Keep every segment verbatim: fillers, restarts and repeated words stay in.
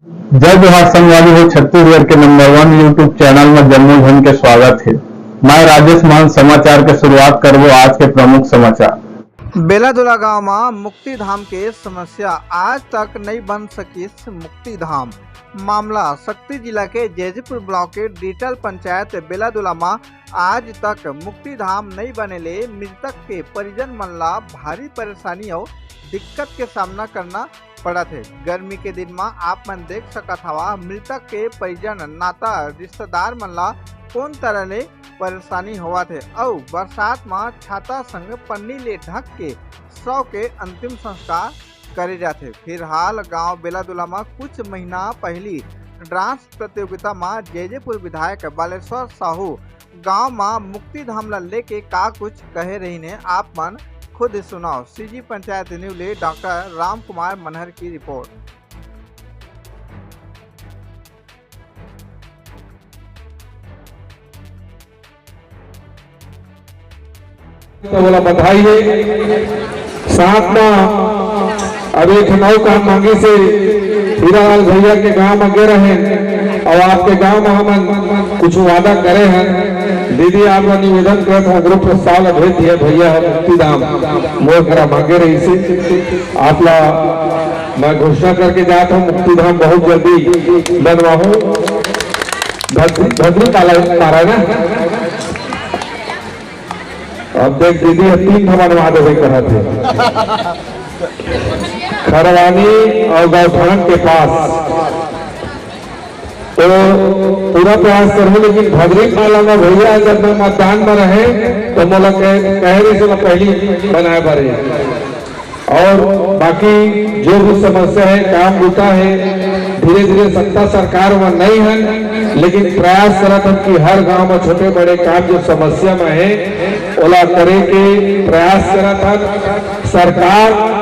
जय जोहार संगवारी हो, छत्तीसगढ़ के नंबर वन YouTube चैनल में जम्मो झन के स्वागत हे। मैं राजेश मान समाचार के शुरुआत करबो आज के प्रमुख समाचार। बेलादुला गांव म मुक्ति धाम के समस्या, आज तक नइ बन सकिस मुक्ति धाम। मामला सक्ती जिला के जैजेपुर ब्लॉक के डीटल पंचायत बेलादुला म आज तक मुक्ति धाम नइ बने ले मृतक के परिजन मन ला भारी परेशानी अउ दिक्कत के सामना करना पड़त हे। गर्मी के दिन म आप मन देख सकत हवा, मृतक के परिजन, नाता, रिश्तेदार मन ला कोन तरह ले परेशानी होवत हे अउ बरसात म छाता संग पन्नी ले ढक के शव के अंतिम संस्कार करे जाथे। फिलहाल गांव बेलादुला म कुछ महीना पहिली डांस प्रतियोगिता म जैजेपुर विधायक बालेश्वर साहू गांव म मुक्ति धाम ला लेके का कुछ कहे रहिन हे, आप मन खुद सुनव। सीजी पंचायत न्यूज ले डॉक्टर राम कुमार मनहर की रिपोर्ट। तो बोला बधाई हे। साथ में अब एक नौ काम मांगे से हीरालाल भैया के गांव में गे रहे और आपके गांव में हमन कुछ वादा करे हैं। दीदी आप ला निवेदन करत हूँ, ग्रुप प्रस्ताव ला भेज दिया भैया, हम मुक्तिधाम मोर करा मांगे रही से आप ला मैं घोषणा करके जात हूँ, मुक्तिधाम बहुत जल्दी बनवाहूँ। भद्री, भद्री पारा, पारा ना। अब देख दीदी, ये तीन ठो बनवा देवे कहत हे। खरवानी और गौठान के पास। तो पूरा प्रयास करहूँ, लेकिन भद्री पाला में भैया जब मैं मतदान में रहे, तो मोला कह, कहे रहे से पहली बनाए बारे। और बाकी जो भी समस्या है, काम बूता है, धीरे-धीरे सत्ता सरकार में नहीं है, लेकिन प्रयास करत हन कि हर गांव में छोटे बड़े काम जो समस्या में है, ओला करे के प्रयास करत हन। सरकार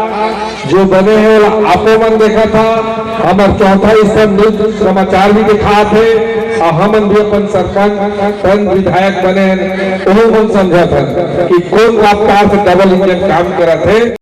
जो बने है, ओला आपो मन देखत हा, हमर चौथा स्तंभ न्यूज समाचार भी दिखात हे, और हमन भी अपन सरपंच, पंच, विधायक बने हैं, ओहू मन समझत हन कि कौन रफ्तार से डबल इंजन काम करत हे।